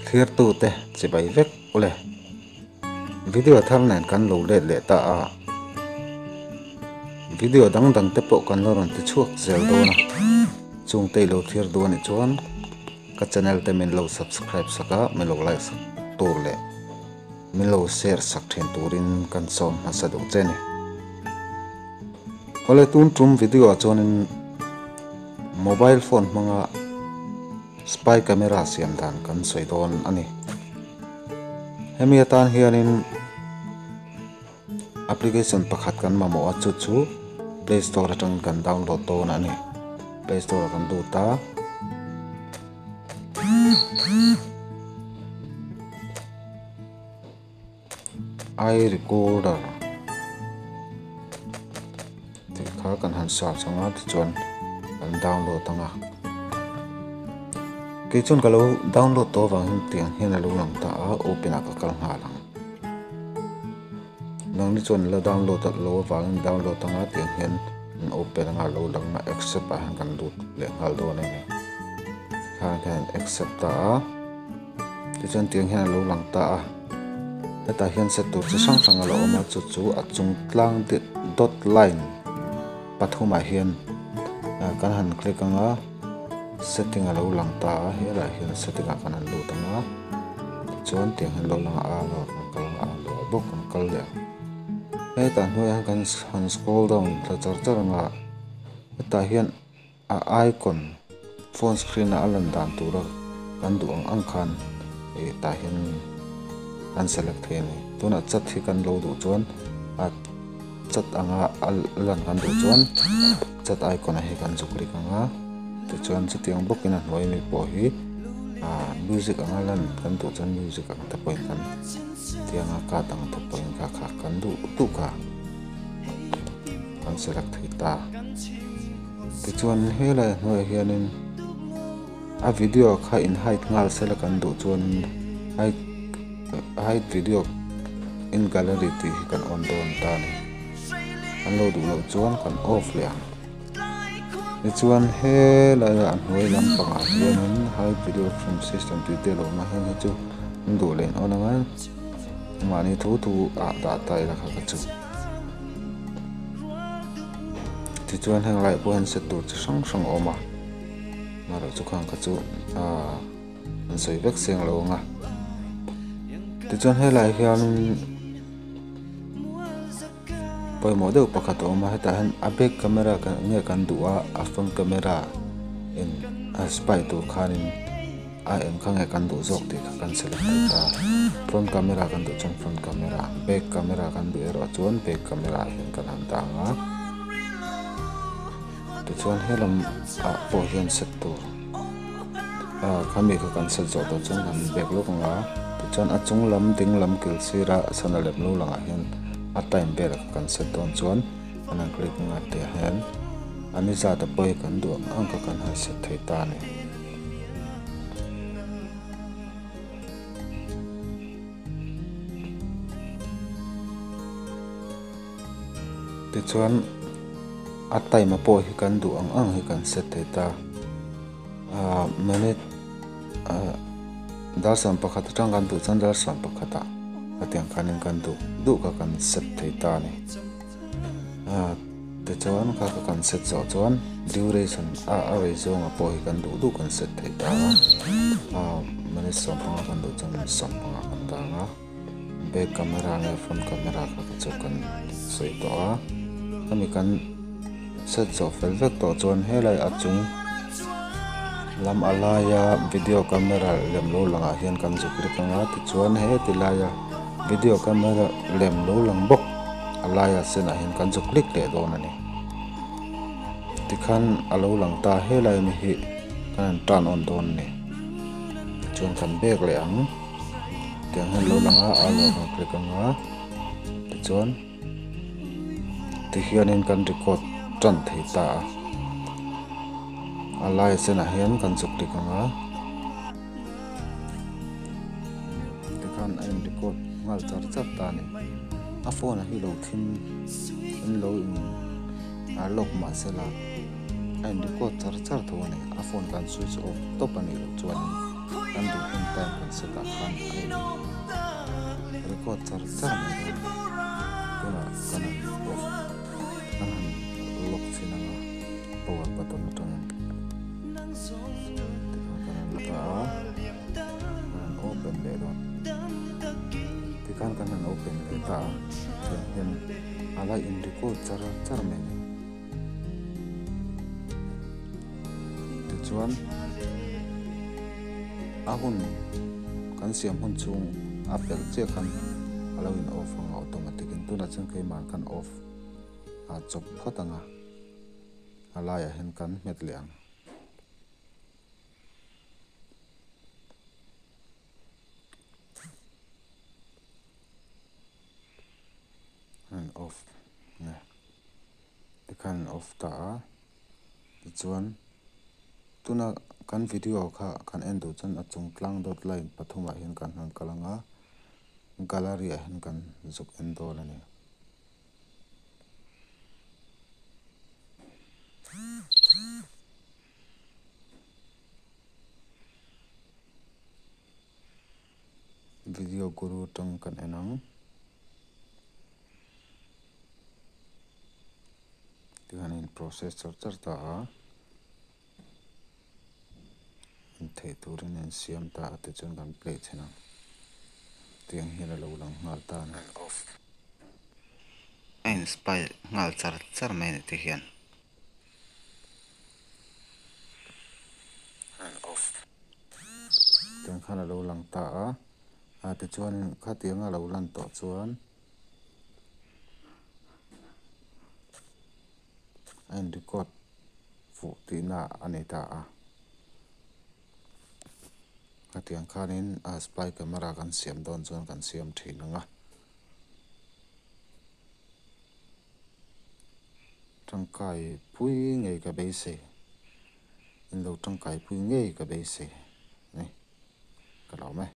Thlirtute chibai vek ule. Video thar nen kan lo let leh ta a. Video dang dang te pawh kan la rawn ti chhuak zel dawn a. Chungte i lo thlir duh a nih chuan ka channel te min lo subscribe sak a, min lo like sak tur leh min lo share sak thin turin kan sawm hmasa duh che ni. Awle tun tum video ah chuanin mobile phone hmanga spy camera siam dan kan sawi dawn a ni. Hemi atan hianin application pakhat kan mamawh a chu chu play store atangin kan download dawn a ni. Play store ah kan lut a. I recorder tih kha kan han search ang a tichuan kan download ang a kei chuan ka lo download tawh avangin tiang hian a lo lang ta a open ah ka kal nghal ang nangni chuan la download lo avangin download ang a tiang hian an open ang a lo lang a accept ah hian kan lut leh nghal dawn a ni tikhan hian accept ta a. Tichuan tiang hian a lo lang ta a, hetah hian set tur chi hrang hrang a lo awm a, chu chu a chung tlang dot line pathumah hian kan han click ang a, setting a lo lang ta a, helaiah hian setting ah kan han lut ang a, tichuan tiang hian a lo lang a, a lo kan kal ang a, a lo ah bawk kan kal leh ang. Hetah hnuaiah hian kan han scroll down thla char char ang a, hetah hian. A icon phone screen a a lan dan tura kan duh ang ang khan ih tah hian kan select thei a ni. Tunah chat hi kan lo duh chuan a chat anga a lan kan duh chuan chat icon ah hi kan zu click ang a tichuan chutiang bawkin a hnuai mi pawh hi ah music anga lan kan duh chuan music ang te pawhin kan tianga card ang te pawhin kha kha kan duh duh kha kan select thei ta. Tichuan helai hnuaiah hianin a video kha in hide nghal sela kan duh chuanin hide hide video in gallery tih hi kan on dawn ta a ni. Kan lo duh loh chuan kan off leh ang. Tichuan helai a hnuai lampangah hianin hide video from system tih te a lo awm a, heng hi chu an duh leh in on ang a, mahni thu thu ah dah ta ila kha ka chu. Tichuan heng laiah pawh hian set tur chi hrang hrang a awm a amaherawh chu khang kha chu ahh an sawi vek seng lo ang a tichuan helaiah hianin pawimawh deuh pakhat a awm a hetah hian a back camera nge kan duh a a front camera in a spy tur khanin. A eng kha nge kan duh zawk tih kha kan select thei ta. Front camera kan duh chuan front camera, back camera kan duh erawh chuan back camera ah hian kan han dah ang a. Tichuan helam ah pawh hian set tur ah khami kha kan set zawh tawh chuan kan back lawk ang a. Tichuan a chung lam ding lam kil sira sana lem lo langah hian a time vel kha kan set dawn chuan kan han click ang a tih ah hian a ni zat a pawi kan duh ang ang kha kan han set thei ta a ni. Tichuan a time a pawh hi kan duh ang ang hi kan set thei ta ah minute ah dar 11 atang kan duh chuan dar 11 ah hetiang khanin kan duh duh kha kan set thei ta a ni. Ah tichuan kha ka kan set zawh chuan duration a a rei zawnga pawh hi kan duh duh kan set thei ta a ah minute 15 kan duh chuan minute 15 kan dang a back camera nge front camera kha ka chu kan sawi tawh a hemi kan set zawh fel vek tawh chuan helai a chung lam a laia video camera lem lo langah hian kan zuk rik ang a tichuan heti laia video camera lem lo lang bawk. A laia senah hian kan zuk lik leh dawn a ni. Tikhan a lo lang ta helai ami hi kan han turn on dawn a ni. Tichuan kan bag leh ang. Tiang hian a lo lang a, a lo kan click ang a. Tichuan tihianin kan record tan thei ta a. A laia senah hian kan zuk lik ang a. Tikhan a in record nghal char char ta a ni. A phone a hi lo thim in lo in a lock mahse la a in record char char tho a ni. A phone kan switch off tawp a nih loh chuanin. Kan duh hun time kan set ah khan a in record char char mai dawn a ni. Tunah kan han off kan han lock chhin ang a power button atangin tikhan kan han la a kan han open leh dawn tikhan kan han open leh ta a tiang hian a la in record char char mai a ni. Tichuan a hun kan siam hun chhung a pelh chiah khan a lo in off ang a automatic in tunah chuan keimah kan off a chawp phawt ang a a laiah hian kan hmet leh ang. An off nge tikhan an off ta a tichuan tuna kan video kha kan en duh chuan a chung tlang dawt line pathumah hian kan han kal ang a gallery ah hian kan zuk en dawn a ni. Video guru tang kan en ang. Tihian in process char char ta a. En theih turin a insiam ta a tichuan kan play chhin ang. Tiang hian a lo lang nghal ta a ni. A inspire nghal char char mai a ni tihian. Tiang khan a lo lang ta a, a tichuanin khatianga a lo lan tawh chuan a in record fuh tihna a ni ta a. Khatiang khanin a spy camera kan siam dawn chuan kan siam thin ang a. Tangkai pui ngei ka beisei, in lo tangkai pui ngei ka beisei a ni, ka lawm e.